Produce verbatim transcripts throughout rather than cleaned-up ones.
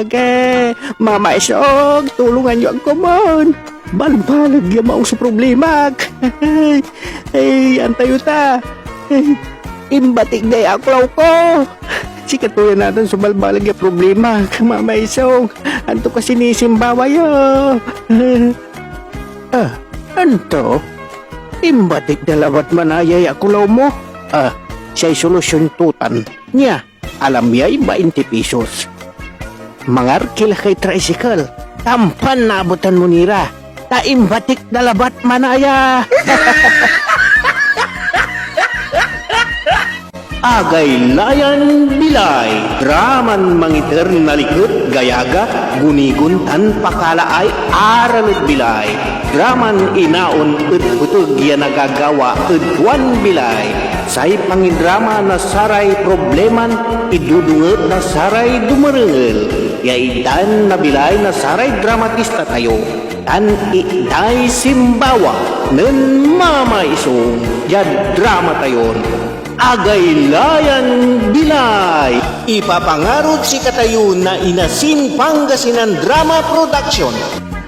Agi, Mama Isog, tulungan yo ak komon. Balbaleg ya maong so problemak. Ay, antayo ta. Ay, imbatik day akulaw ko. Sikato ya natan so balbaleg ya problemak, Mama Isog. Anto kasi ni simbawa yo? Ah, anto? Imbatik da labat manaya ya akulaw mo? Ah, say solusyon to tan. Nia, alam yay bainti pisos. Mangarkila kay tricycle, tampan naabotan mo ni ra, ta imbatik da labat manaya. Agaylayan Bilay, draman mangiter na liket, gayaga, gunigon tan pakalaay aral ed bilay. Draman inaon ed peteg ya nagagawa ed tuan bilay. Say pangidrama na saray probleman idudunget na saray dumerengel ya itdan na bilay na saray dramatista tayo, tan itday simbawa nen Mama Isong diad drama tayon Agaylayan Bilay. Ipapangarod sikatayo na Inasin Pangasinan Drama Production.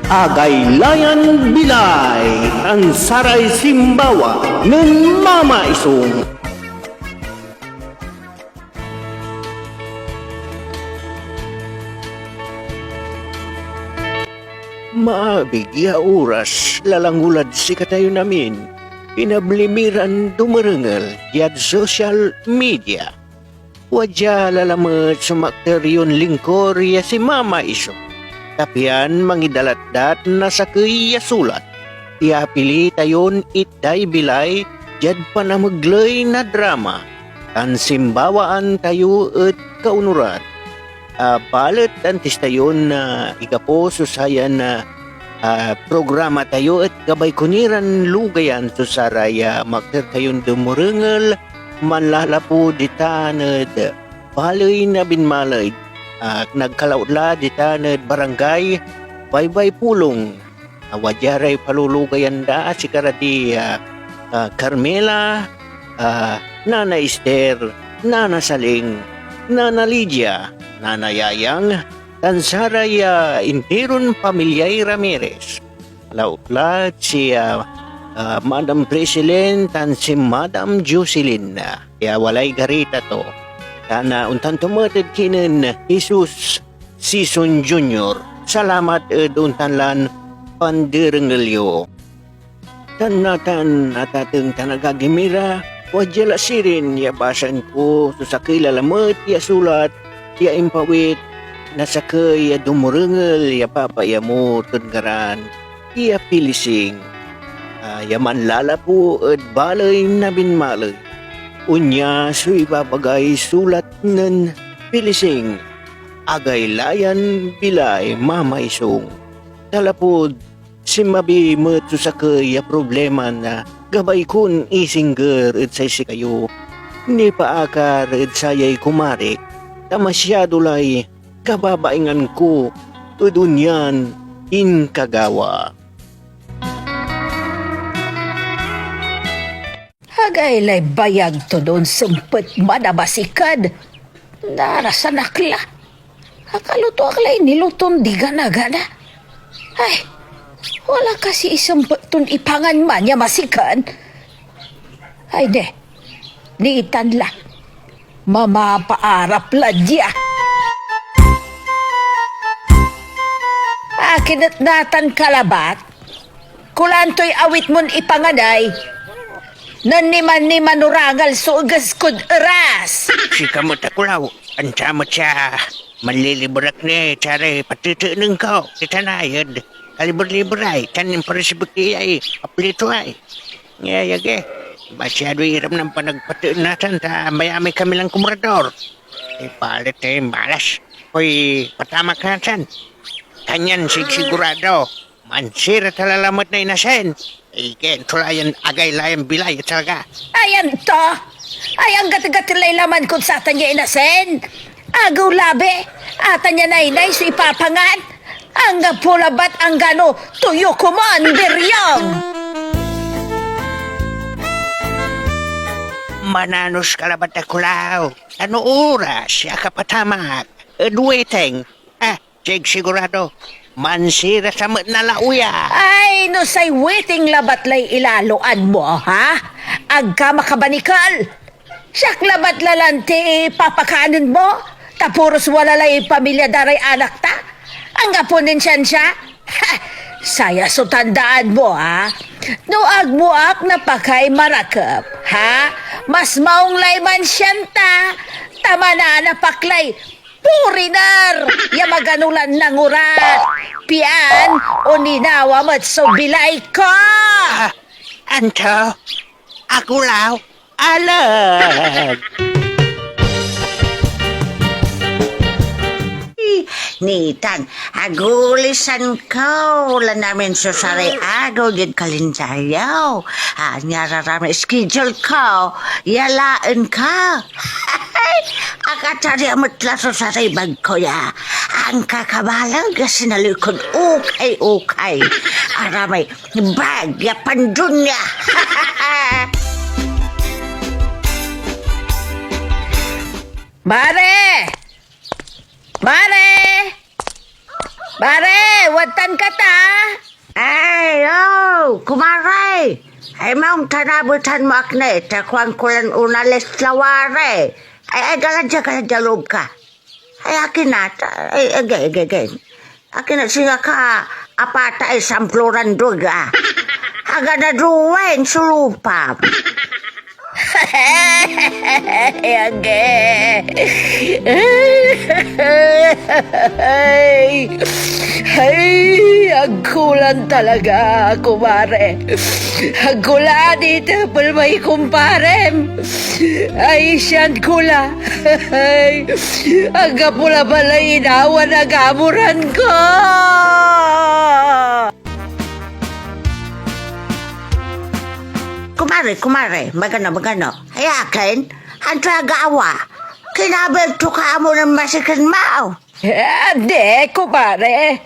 Agaylayan Bilay, tan saray simbawa nen Mama Isong. Maabig ya oras, lalango lad sikatayon amin. Pinabli mi ran dumerengel diad social media. Wadia la lamet so makter yon lingkor ya si Mama Iso, ta pian mangidalatdat na sakey ya sulat ya apili tayon Itday Bilay diad panamegley na drama tan simbawaan tayo ed kaonuran. Ah, balet antis tayon, ah, igapo so sayan, ah, ah, programa tayo et gabay ko ni ran lugayan so saray, ah, makter tayon dumurengel, manlalapu ditan ed baley na binmaley, ah, nagkalautla ditan ed barangay Baybay Pulong. Ah, wadia ray palulugayan da, sikara di, ah, ah, Carmela, ah, Nana Ester, Nana Saling, Nana Lydia, Nana Yayang, tan saray, ah, intiron pamilyay Ramirez. Lautla si, ah, ah, Madam Prisilin tan si Madam Jocelyn, ah, ya walay garita to. Tan, ah, ontan to met ed kinen Jesus Sison Junior. Salamat ed ontan lan panderengel yo. Tan natan, atateng tan agagi mi ra, wadia la sirin ya basaen ko so sakey la lamet ya sulat ya impawit na sakey ya dumurengel ya papayamot ed ngaran ya Pilising, ah, ya manlalapu ed baley na binmaley. Onia so ibabagay sulat nen Pilising, Agaylayan Bilay, Mama Isong. Ta lapud sinmabi met so sakey ya problema na gabay kon isingger ed say sikayo, nipaakar ed sayay kumarik, ta masiado lay kababaingan ko ed onyan inkagawa. Agay lay bayag tod onsempet man a masikad. Narasan ak la. Akaluto ak lay niluton digana-gana. Ay, wala kasi isempet ton ipangan man ya masikad. Ay, de. Niitan la. Mamapaarap la dia. Akin et natan ka labat? Kulaan toy awit mon ipangaday. Nen niman-niman orangal so eges kod eras. Sika met a kulaw, anta met ya manliliber ak ni saray pateteneng ko, ditan ayed kaliber-liber ay, tan imparasibek iyay aplito ay. Ngey agi, masiadoy iram na panagpateen natan ta mayamay kami lan kumrador. Ipalit eh, malas. Koy patamak natan. Kanyan sigsigurado, mansira ta lalamet na inasin. Iken to la yan agaylayan bilay ya talaga. Ayan to! Ay, anggat-gat lay laman kod satan ya inasin! Agew labi, atan ya naynay so ipapangan. Anggapo labat anggano toyo komon, biryong! Mananos ka labat a kulaw, ano oras ya akapatamak ed waiting? Ah, Sigsigurado, mansiras a met na lauya. Ay, no say witing labat lay ilaloan mo, ha? Agka makabanikel! Siak labat la lanti papakanen mo, ta puros wala lay pamilya da ray anak ta. Anggapo nin siansia? Ha! Saya so tandaan mo, ha? No ag mo ak napakay marakep, ha? Mas maong lay mansian ta, ta mananap ak lay foreigner ya magano lan nangurat, pian oninawa met so bilay ko. Ah, anto? Agulaw? Alag! Nitan, agulisan ko lan amin so saray agew diad kalendaryo. Ah, nia ra may schedule ko, ya laen ka. Akatariak met la so saray bag ko ya. Ankakabaleg ya sinaliw kod ukay-ukay. Aramay bag ya pandunya. Mare! Mare! Mare, wadtan ka ta? Ay, oh, kumare! Ay, maong ta nabetan mo ak ni, ta kuan ko lan onalis lawari. Ay, ay, gala dia, gala dia loob ka. Ay, akin na, ta-, ay, age, age, age. Akin na, singa ka, apatay, samploran duga. Aga na duwen so lupam. Age. Ay, ay, agko lan talaga, kumare. Agko la nitepel may kumparem. Ay, sian ko la. Ay, anggapo la balay inawa na gamuran ko. Kumare, kumare, magano, magano. Ay, akin? Anto agawa? Kinabel to ka amo nen masiken mo? Eh, andi, kumare.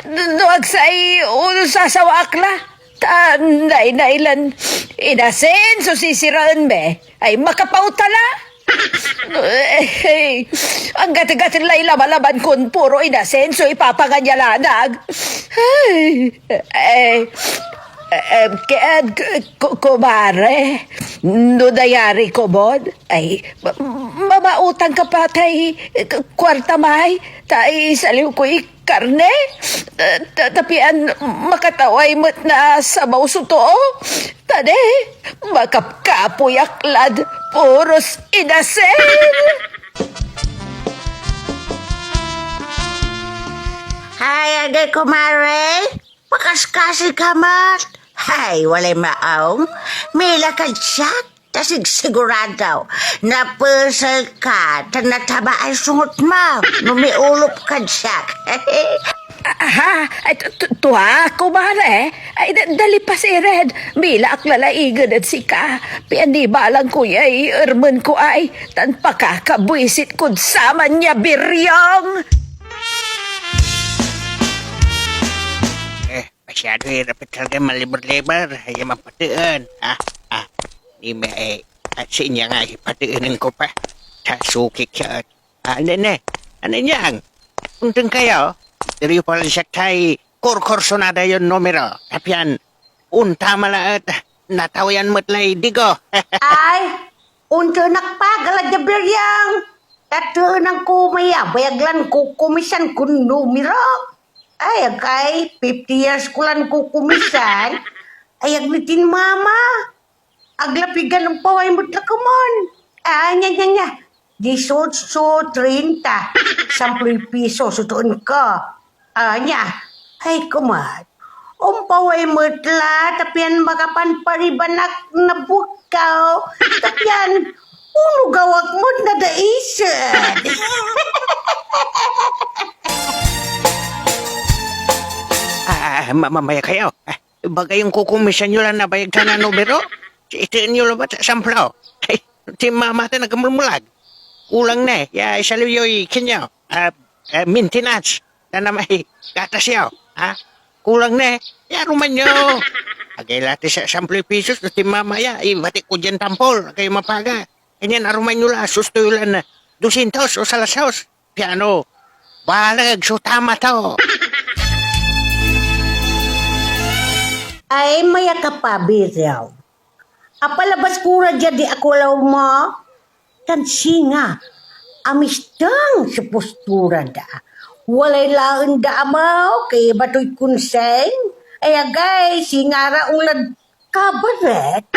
No ag say onsasawa ak la, ta naynay lan inasin so sisiraen mi, ay makapauta la. Eh, anggategaten lay labalaban kon puro inasin so ipapangan ya lanag. Ay, eh, eh, eh, ku-, kumare, no nayari komon, ay, ma-, mamautang ka pa tay, eh, kuarta may, ta isaliw koy karne, ta, ta, ta pian makataway met na sabaw so too. Ta di, makapkapoy ak lad puros inasin. Hay, agi, kumare. Pakaskasi ka met. Hay, walay maong. Mila kad siak, ta sigsigurado, napesel ka, ta natabaay sungot mo, no miolop kad siak. Aha, ay, tu-, tu-, tua, kumare. Ay, da-, dali pa sirin. Mila ak lalaingen ed sika, pian nibalang ko yay ermen ko ay, tan pakakabwisit kod saman ya biryong. Eh, Masyado hirap talaga manliber-liber. Ay, mapateen. Ah, ah. Di ba, eh, at sa inya nga, ipateenen ko pa. Sa sukik siya, at, ah, ne, ne. Ano niyan? Unteng kayo? Diri pa lang siya kay kurkursonada yon numero. Tapian, unta mala et natawayan met lay digo. Ay, onteen ak pa, gala dia biryang. Tatenan ko may abayag lan kukumisan kon numero. Ay, agay, fifty years ko lan kukumisan, ay ag ni tinmama. Ag la pigan ompaway met la komon. Ah, nia, nia, nia. Dieciocho treinta. Samploy piso so teen ko. Ah, nia. Ay, kumat. Ompaway met la, ta pian makapanpariban ak na buek ko. Ta pian, onogaw ak met na daiset. Ah, ma-, mamaya kayo. Ah, bagay yung kukumisan nyo lang na bayag sana numero. Itiin nyo labat sa samplo. Ay, si mama ta nagmulmulag. Kulang na eh. Ya, isaliw yo'y kinyo. Ah, ah, maintenance. Na namay gatas yo. Ha? Kulang na eh. Ya, ruman nyo. Agay lati sa samploy pisos, si mama ya. Ibati ko dyan tampol. Agay mapaga. Kanyan aruman nyo la, susto yo lan dosyentos o salasaos. Piano, Baleg so tama to. Ay, maya ka pa, Biraw. Apalabas ko ra dia di akulaw mo. Tan singa, amisteng so postura da. Walay laen da, amaw, kaiba toy konseng. Ay, agay, singa ra onlad kabaret.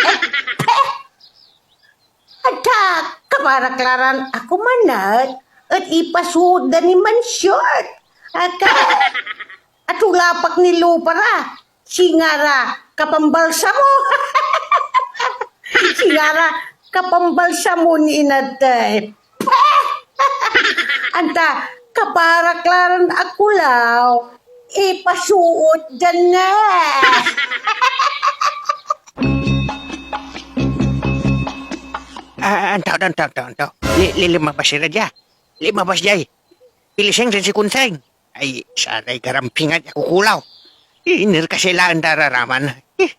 Anta, kaparakla ran ako manat, et ipasuot da ni man short. Aka, atulapak ni lupa ra. Singa ra kapambalsamo. Singa ra kapambalsamo ni inatey. Anta, kaparakla ran akulaw, ipasuot da na. Ah, anto, anto, anto, anto? Li-, li-, limabas ira dia. Limabas diay. Piliseng tan si Konseng. Ay, saray garampingan ya kukulaw. Iner kasi laen da raraman. Eh,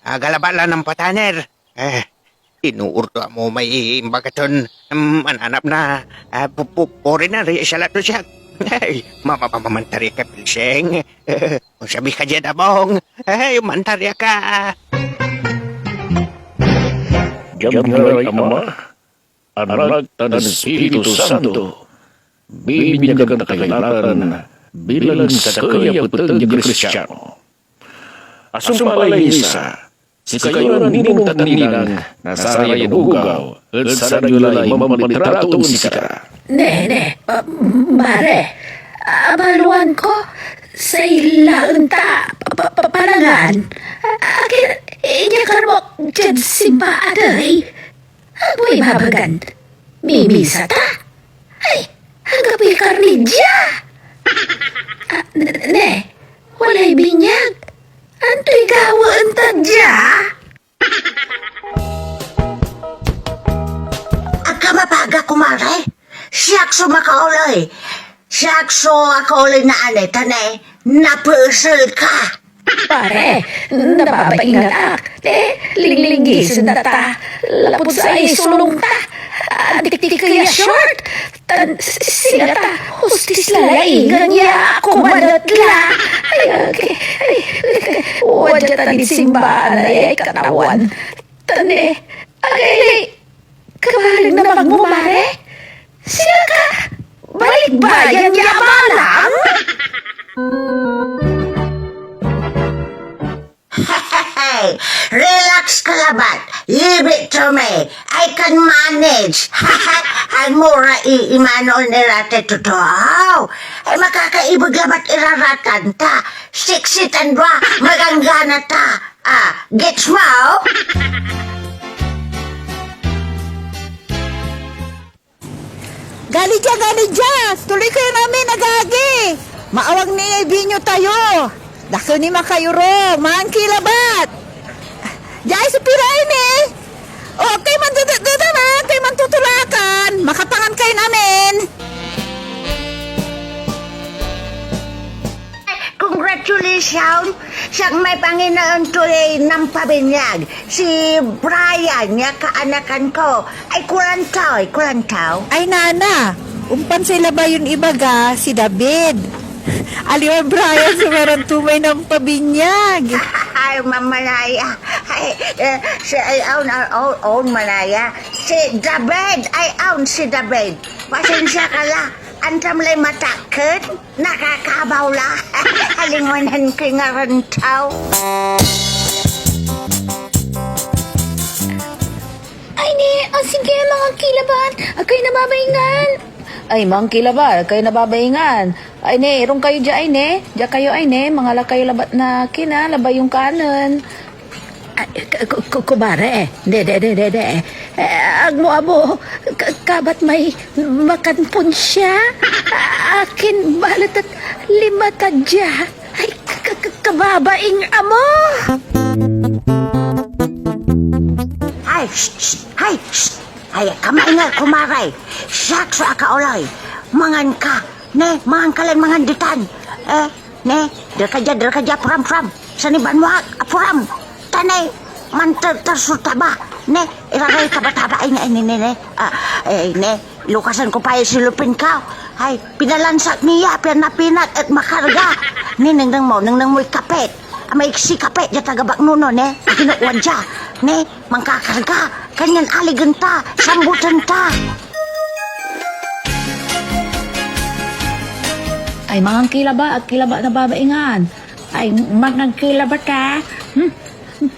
agalabat la nampataner. Eh, tinuor to amo may imbaga ton, um, mananap na, ah, pu-, pu-, foreigner, eh, sala to siak. Ay, ma-, ma-, ma-, mantaria ka, Pilseng. Onsabi ka dia, Dabong. Ay, mantaria ka. Diad ngaray Ama, Anak, tan Espiritu Santo, bibinyagan ta kayo natan bilang sakey a peteg ya Kristiano. Asumpal lay misa, sikayo ran ninong tan ninang na sarayan ogaw, et sarag yo lay manpalitrato ed sikara. Ne, ne, ah, mare, abaloan ko, say laen ta, pa, pa, panangan. Akin, inyakar mo ak diad simbaan ey? Agmo ibabagan mimisa ta? Ay, anggapoy karni dia! Ah, n-, ne, walay binyag. Antoy gawaen ta dia? Agka mapaga, kumare. Siak so makaoley. Siak so akaoley na ane, ta ne, napesel ka. Pare, nababaingan ak. Eh, linglinggisen da ta. Lapud say solong ta. Antiktikey ya short. Tan s-, singa ta, hostis la laingan ya ako manetla. Ay, agay, ay, agay, wadia ta nid simbaan ay, ay Katawan. Tan, eh, agay, kabaleg na magmo, mare? Singa ka balikbayan ya abalang? Relax ka labat. Leave it to me. I can manage. Agmo ra i-, imanol ni Rate Totoo. Ay, makakaibeg labat iraratan ta. Sexy tan dua, maganggana ta. Ah, gets mo? Gali dia, gali dia! Tuloy kayon amin, agagi! Maawag ni binyo tayo! Dakel ni makayorung, mankilabat! Diay so piraen ni! O, kay mandedetdedan, kay mantutulakan! Makapangan kayon amin! Congratulations! Siak may Panginoon to yay nampabinyag. Si Brian ya kaanakan ko. Ay, kulantaw, ay, kulantaw. Ay, nana, ompan say labay yon ibaga, si David. Aliwan Brian so ngaran to may nampabinyag. Ay, mamalaya. Ay, eh, si, ay, awn, awn, awn, malaya. Si David, ay, awn, si David. Pasensya ka la. Antam lay matakken. Nakakabaw la. Alingwanan koy ngaran taw. Ay ne, o sige, mangan ki labat. Agkayo nababaingan. Ay, mangan ki labat, agkayo nababaingan. Ay ne, irong kayo dia, ay ne. Dia kayo, ay ne, mangala kayo labat na kina, labay yon kanen. Ay, ku-, ku-, ku-, kumare, de, de, de, de, de. Eh, agmo amo, ka-, kabat may makanpon siya? Akin balet et lima ta dia. Ay, ka-, ka-, ka-, kababaing amo! Ay, shh, shh, ay, shh. Ay, kamaingal, kumare. Siak so akaoley. Mangan ka. Ne, mangan ka lan mangan ditan. Eh, ne, dala ka dia, dala ka dia, puram, puram. Sani banwag, apuram. Ta ne, manterter so taba. Ne, iraray taba-taba, ay, ne, ne, ne, ne. Ah, eh, ne, lukasan ko pa yay silopin ko. Ay, pinalansak mi ya, pian napinat et makarga. Ni, nengneng mo, nengneng moy kapet. Amay iksi kapet dia taga Baknono, ne? Akin et wadya, ne? Mankakarga. Kanyan aligen ta, sambuten ta. Ay, mangan ki labat, ag ki labat nababaingan. Ay, mangan ki labat, ha? Hmm?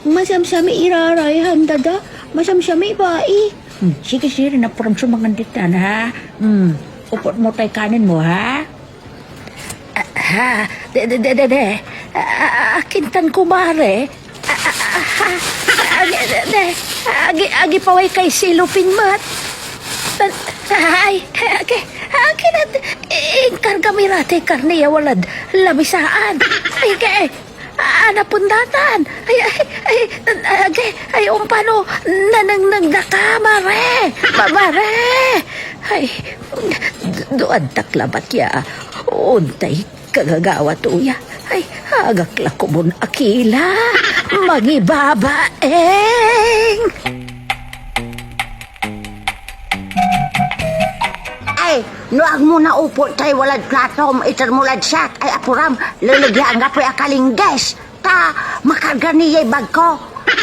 Masamsami iraray handa da. Masamsami, bai. Hmm, sige, sige, napuram so mangan ditan, ha? Hmm, upot mo tay kanen mo, ha? Ah, ha? De, de, de, de, de. Ah, ah, akin tan, kumare? Ah, ah, ah, ha? Ah, de, de, de. Agi, agi paway kay silopin met. Tan, ay, agi, agi nat, inkarga mi ra tay karne ya walad lamisaan. Ay, kay, Ah, napundatan. Ay, ay, ay, agi, ay, ompano nanengneng da ka, mare? Ma-, mare! Ay, duad tak labat ya. Ontay kagagawa to ya. Ay, agak la komon akila. Mangibabaeng! Ay, no ag mo naupot tay walad platom, iter mo lad siak. Ay, apuram, leleg ya anggapoy akalingges. Ta makarga ni yay bag ko.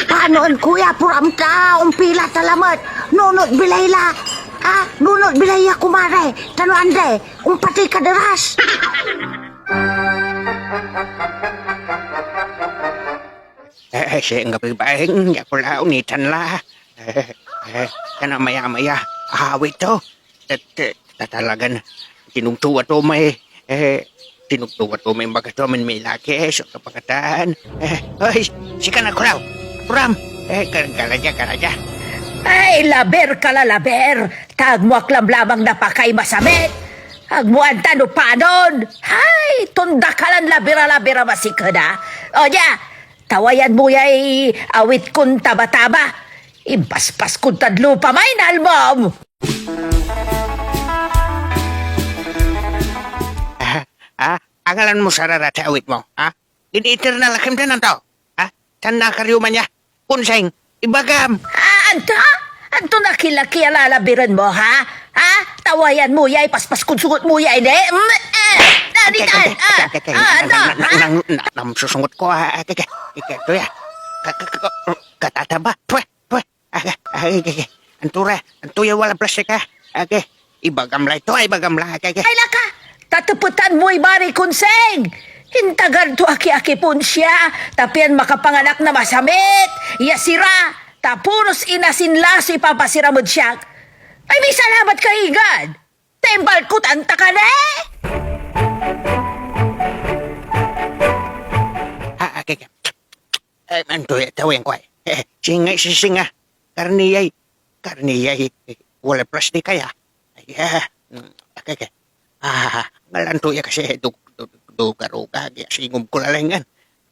Panoen ko ya, apuram, ta ompila ta lamet. Nunot bilay la. Ah, nunot bilay ya, kumare. Ta no andi, ompatey ka deras. Eh, eh, si anggapoy baing, ya ko la, onitan la. Eh, eh, kana maya-maya, awit to. Ta, ta, ta talagan tinugtuwa to may, eh, tinugtuwa to may baga to, amin may laki, so kapakatan. Eh, oy, sika na, kulaw. Puram. Eh, kar-, kala dia, kala dia. Ay, laber ka la, laber! Ta agmo ak lamlamang napakay masamit! Agmo anta no panon! Hay, tondakalan labir a labir a masiken a! O, dia! Tawayan mo yay awit kon taba-taba. Impaspas kod tad lupa may nalmom! Ah, ah, angalan mo sarara tay awit mo, ah? Giniter na lakim den anto, ah? Tan nakariw man ya? Konseng, ibagam. Ah, anto? Anto nakilaki a lalabiren mo, ha? Ha? Tawayan mo yay paspas kod sungot mo yay, ne? Mm, eh, naritan, ah, ah, ano, ha? Nang, nang, nang, nang susungot ko, ah, ah, kaya, kaya, kaya, ka, ka, ka, katataba, pwe, pwe, ah, ah, ah, kaya, anto ra, anto ya wala plastik, ah, ah, kaya, ibagam la ito, ah, ibagam la, ah, kaya, kaya. Ay, laka! Tatepetan moy Mari Konseng! Intagar to aki-aki pon siya, ta pian makapanganak na masamit ya sira, ta puros inasin la so ipapasiram ed siak. Ay, misalamat ka, igad! Ta imbalkutan ta ka ni? Ah, ah, kaya, eh, anto ya tawen ko ay? Eh, singa, si-, singa. Karni yay, karni yay, eh, walay plastik aya. Ay, ah, mm, okay, okay. Ah, ngalan to ya kasi, dug-, dug-, dugarugag ya singom ko lalengan.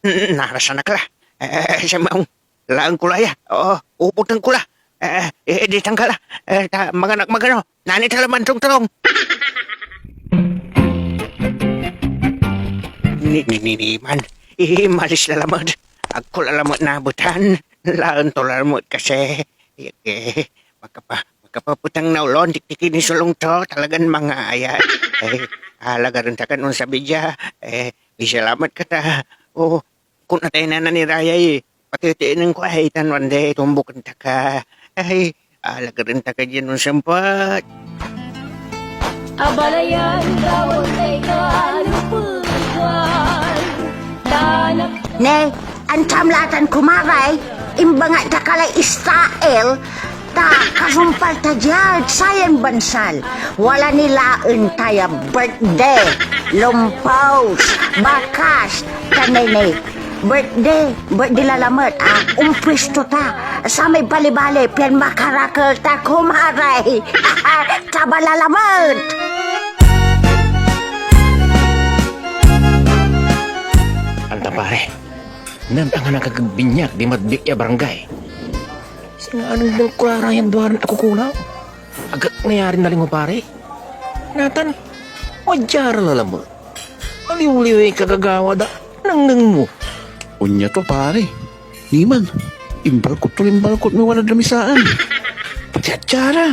Mm, narasan ak la. Eh, sa maong, laen ko la ya. Oo, upoten ko la. Eh, eh, di tanggal la. Eh, ta, manganak magano. Nani ta la mantongtong. Ni, ni, ni, ni man. Imalis la lamet. Agko la lamet nabetan. Laen to la lamet kasi. Ike, makapa-, makapapetang na olon, tiktikin ni solong to, talagan mangayat. Eh, alagaren ta kan onsabi dia. Eh, misalamat ka ta. Oo, kun atay na nanirayay, patitienen ko ay tan wande, tumbuken ta ka. Ay, alagaren ta ka dian onsempet. Abalayan gawan tay kalupugan. Tanak- Ne, antam la tan kumaray, imbangat da ka lay Israel, ta kasumpal ta diad sayan bansal, wala ni laen taya birthday, lompos, bakas, ta nene, birthday, birthday la lamet, ah, ompuesto ta, samay bali-bali, pian makarakel ta kumaray, taba la lamet. Anta, pare, nen angan ak ed binyag dimad biek ya barangay, singa anengneng ko la ra yan duaran akukulaw. Agak nayarin nalingo, pare. Natan, wadya ra la lamet. Aliwliway kagagawa da. Nengneng mo. Onya to, pare. Niman, imbalkot to, imbalkot mi walad lamisaan. Pati a tiara.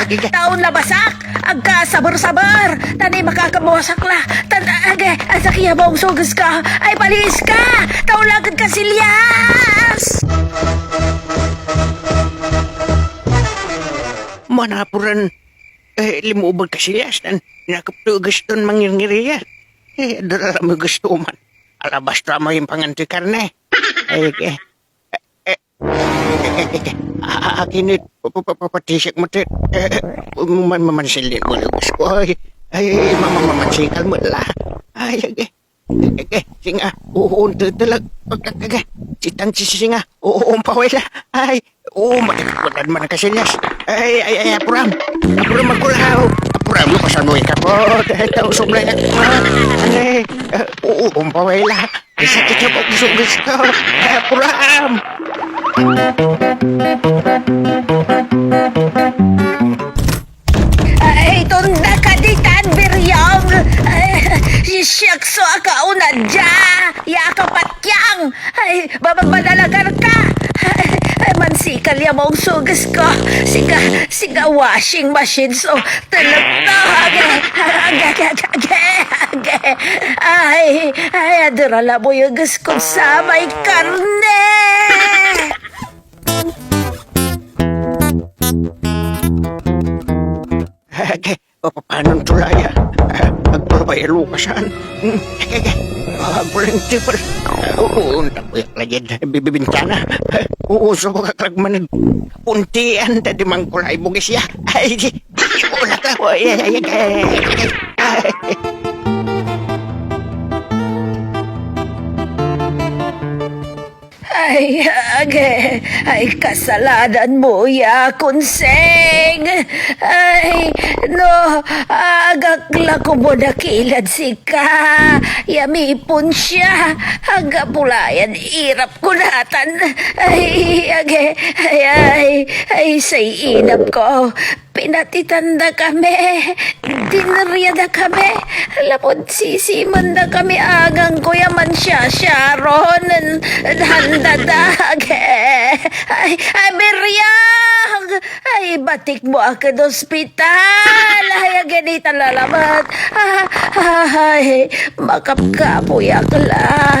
Sige, sige. Taon labasak, agka saber-saber, tan ay makakamosak la, tan, ah, age, ansakey a maong so eges ka, ay paliis ka, taon la agad kasilyas! panaporan, eh, linmoob ed kasilyas tan inakep to eges ton mangirngiriyas. Eh, dala la may eges to man. Alabas to amay impangan toy karne. Ay, eh, eh, eh, eh, eh, eh, a-, a-, akin et pa-, pa-, pa-, papatisak met et, eh, eh, man-, man-, mansilin mo lugas ko. Ay, ay, ay, ma-, ma-, ma-, mansikal met la. Ay, agi. Agi, singa, oontetelek. Ag-, ag-, agi, sitan si singa, o-, ompaway la. Ay, o, matikot man kasilyas. Ay, ay, ay, apuram. Apuram, magkulaw. Apuram, no, kasanoy ka po. Ay, tausog na yak. Ay, eh, o-, ompaway la. Ay, sakit ya po, gusto, gusto. Apuram! Ay, tonda ka ditan, Biryong! Ay, siak so akauna dia! Ya akapatyang! Ay, bababadalagar ka! Ay, ay, mansikal ya maong so eges ko! Siga, siga washing machine so Telek to, agi, agi, agi, agi, agi. Ay, ay, adera la moy eges kod samay karne. Agi, papanon to la ya? Ag to labay lukasan. Hmm, agi, agi. Ag ko lang tipal. Oo, ontapoy ak la diad bi-, bi-, bintana. Oo, subok ak la man. Untian ta diman ko lay bugis ya. Ay, di, di ko la ka. Ay, ay, ay, ay, ay, ay. Ay, agi, ay, kasalanan mo ya, Konseng. Ay, no, agak la komon akilad sika, ya miponsia, anggapo la yan irap ko natan. Ay, agi, ay, ay, ay, say inap ko. Pinatitan da kami, dinerya da kami, lapud sisimen da kami, anggan ko ya mansiasiaro nen handa da, agi. Ay, ay, Biryong! Ay, batik mo ak ed ospital! Ay, agi, nitan lalamet. Ah, ay, makapkapoy ak la.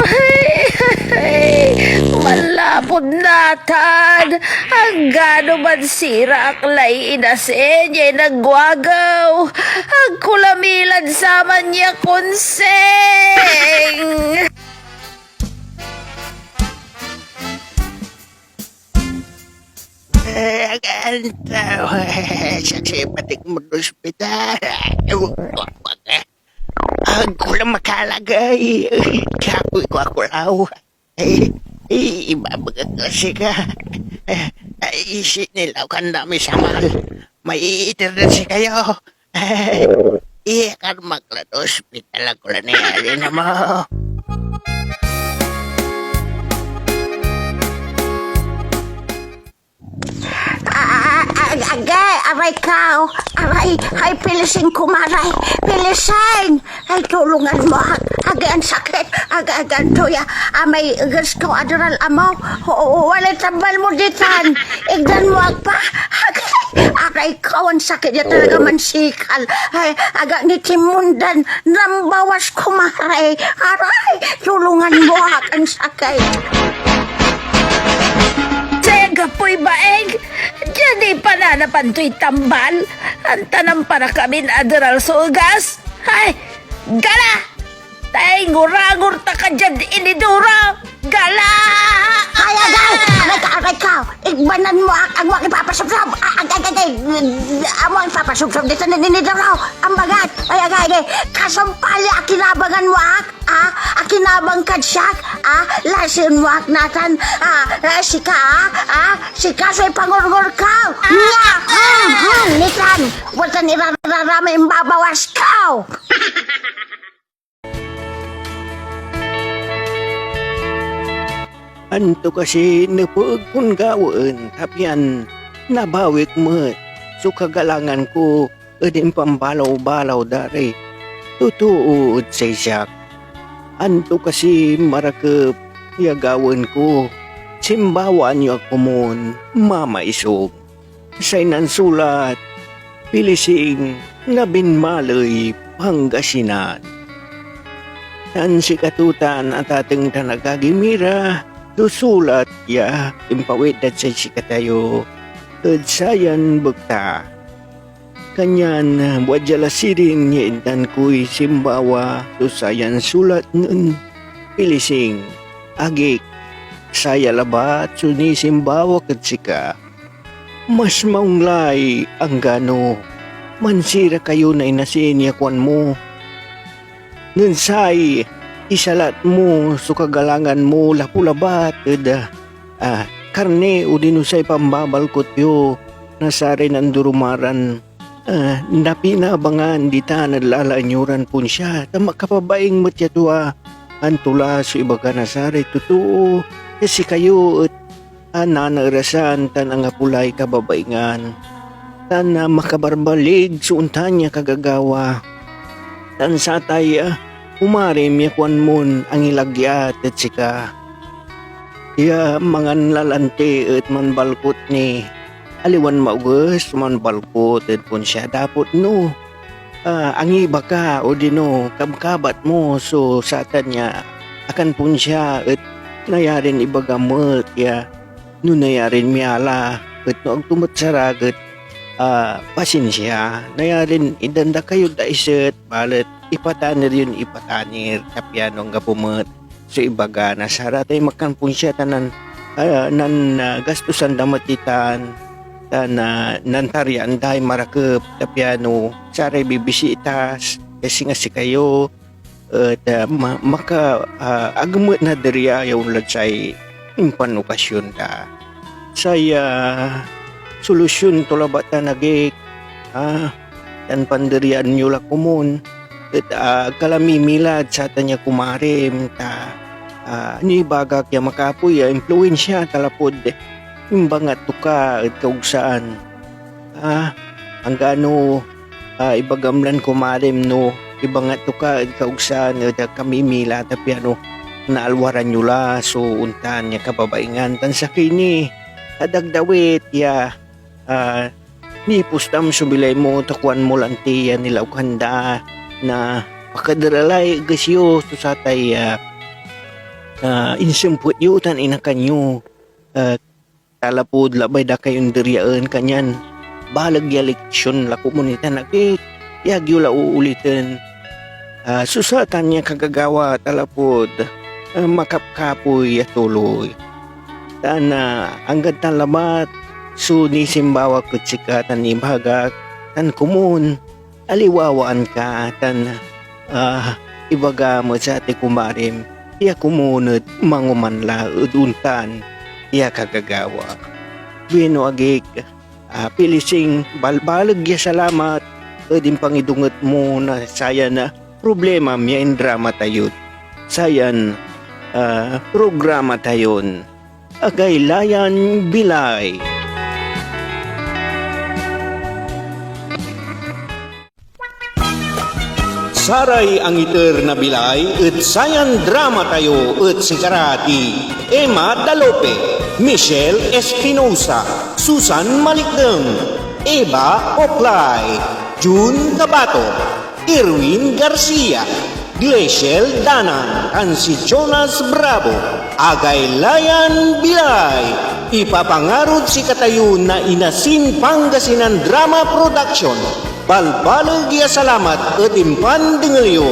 Ay, ay, manlapud natan. Anggano mansira ak lay inasin ya inagwagaw. Agko la milad saman ya Konseng. Eh, aganto. Saksi batik mo ospital. Agko la makalagey. Kapoy ko akulaw. Ay, ay, ibabaga ko sika. Ay, ay, isi nilaw kan dami samal. Maiiter na sikayo. Ay, iyakarmak la to ospital ako la ni Alin mo. Ah, ah, ah, agi, aray kaw. Aray, ay, pilising kumaray. Pilising! Ay, tulungan mo ak. Agi, ansakit. Agi, agi, antoya. Amay eges ko, aderal amo. O, o, walay tambal mo ditan. Igdan mo ak pa. Agi, aray kaw, ansakit ya talaga mansikal. Ay, agak nitimundan. Nambawas kumaray. Aray, tulungan mo ak, ansakit. Say anggapoy baing, diad ipananapan toy tambal, anta nampara kamin aderal so egas. Ay, gala! Ta ingurangor ta ka diad inidoro! Gala! Ay, agay! Aray ka, aray ka! Igbanan mo ak, agmo ak ipapasubsob! A-, agay, agay! Amo ak ipapasubsob ditan ed inidoro! Ambagat! Ay, agay, agay! Kasumpal ya akinabangan mo ak! Ah, akinabang kad siak, ah, lasen mo ak natan, ah, ah, sika, ah, ah, sika so ipangurngur ko. Nia, hmm, hmm, nitan, watan irararama imbabawas ko. Anto kasi nepeg kon gawaen, ta pian nabawik met so kagalangan ko ed impambalaw-balaw da ray totoo ed say siak. Anto kasi marakep ya gawaen ko? Simbawaan yo ak komon, Mama Isog. Say nansulat, Pilising na Binmaley, Pangasinan. Tan sikato tan, atateng tan agagi mi ra, susulat ya impawit dad say sikatayo. ed sayan bekta. Kanyan wadya la sirin ya itdan koy simbawa so sayan sulat nen Pilising, Agik, saya labat so nisimbawak ed sika. Mas maong lay anggano mansira kayo na inasin ya kuan mo, nen say isalat mo so kagalangan mo lapu labat ed, ah, karne odino say pambabalkot yo na saray nandoromaran, ah, napinabangan ditan ed lalaen yo ran ponsia, ta makapabaing met ya tua. Anto la so ibaga na saray totoo ya sikayo et a nanaerasan tan anggapo lay kababaingan, tan, ah, makabarbalig so ontan ya kagagawa. Tan satay, ah, kumarim ya kuan mon angilagyat ed sika, ya mangan la lanti et manbalkot ni, aliwan maoges so manbalkot ed ponsia dapot no ah, angiba ka odino kabkabat mo so satan ya akanponsia et nayarin ibaga met ya no nayarin miala et no agto met sarag et, ah, pasinsia. Nayarin itdan da kayod daiset, balet ipatanir yon ipatanir, ta piano anggapo met so ibaga na saratay makanponsia tan nan, ah, nan, ah, gastusan da met ditan, tan, ah, nantaryaan day marakep, ta piano saray bibisitas, ya singa sikayo, et, ah, ma-, maka-, ah, ag met nadiri ya onlad say impanokasyon da. Say, ah, solusyon to labat tan agik, ah, tan panderyaan yo la komun, et, ah, ag ka la mimilad satan ya kumarim, ta, ah, nibagak ya makapoy ya impluensia ta lapud imbangat to ka ed kaugsaan. Ah, anggano, ah, ibagam lan kumarim no ibangat to ka ed kaugsaan et ag ka mimila ta piano naalwaran yo la so ontan ya kababaingan tan sakey ni a dagdawit ya, ah, nipostam so bilay mo, ta kuan mo lanti ya nilaukan da na pakadera lay eges yo so satay, ah, ah, insempet yo tan inakan yo, ah, ta lapud labay da kayon deriaen, kanyan baleg ya leksion la komun itan agik ya ag yo la uuliten. Ah, so satan ya kagagawa ta lapud, ah, makapkapoy ya tuloy. Tan, ah, anggad tan labat so nisimbawak ed sika tan nibagak, tan komun aliwawaan ka, tan, ah, ibagam ed satay kumarim ya komun et mangoman la ed ontan ya kagagawa. Bueno, agik, ah, Pilising, balbaleg ya salamat ed impangidonget mo na sayan, ah, problemam ya indrama tayod sayan, ah, programa tayon Agaylayan Bilay. Saray angiter na bilay ed sayan drama tayo et sikara ti Emma Dalope, Michelle Espinosa, Susan Malikdem, Eva Oklay, June Cabato, Erwin Garcia, Gleciel Danan, tan si Jonas Bravo. Agaylayan Bilay, ipapangarod sikatayo na Inasin Pangasinan Drama Production. Balbaleg ya salamat ed impandengel yo.